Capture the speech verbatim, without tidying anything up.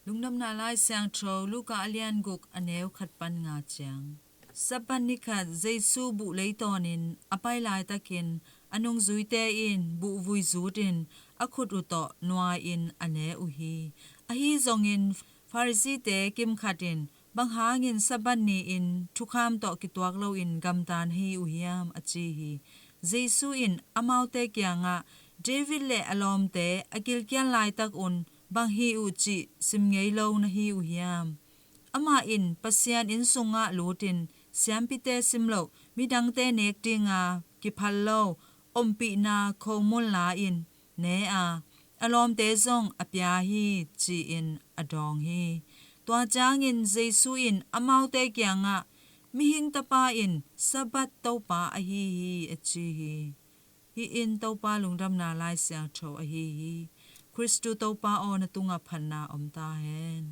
Lungdamna Lai Siangtho Luka a lian guk, a neu khat pan nga ciang. Sabbath ni khat Jesu buh leitawnin a pai laitakin a nungzuite in buh vui zutin a khut uh tawh nuai-in a ne uh hi. Ahi zongin Pharisee-te kimkhat in, "Bang hangin Sabbath ni-in thukham tawh kituak loin gamta na hi uh hiam?" a ci hi. Jesu in amaute kiangah, "David le a lawmte a gilkial laitak un bang hi uh cih sim ngei lo na hi uh hiam? Amah in Pasian inn sungah lutin siampite simloh, midangte nek dinga kiphal lo ompihna khomun la-in ne a, a lawmte zong a pia hi," ci-in a dawng hi. Tua ciangin Jesu in amaute kiangah, "Mihing Tapa in Sabbath Topa ahi hi," a ci hi. Hih in Topa Lungdamna Lai Siangtho ahi hi. Khristu Topa aw, na tungah phatna om ta hen.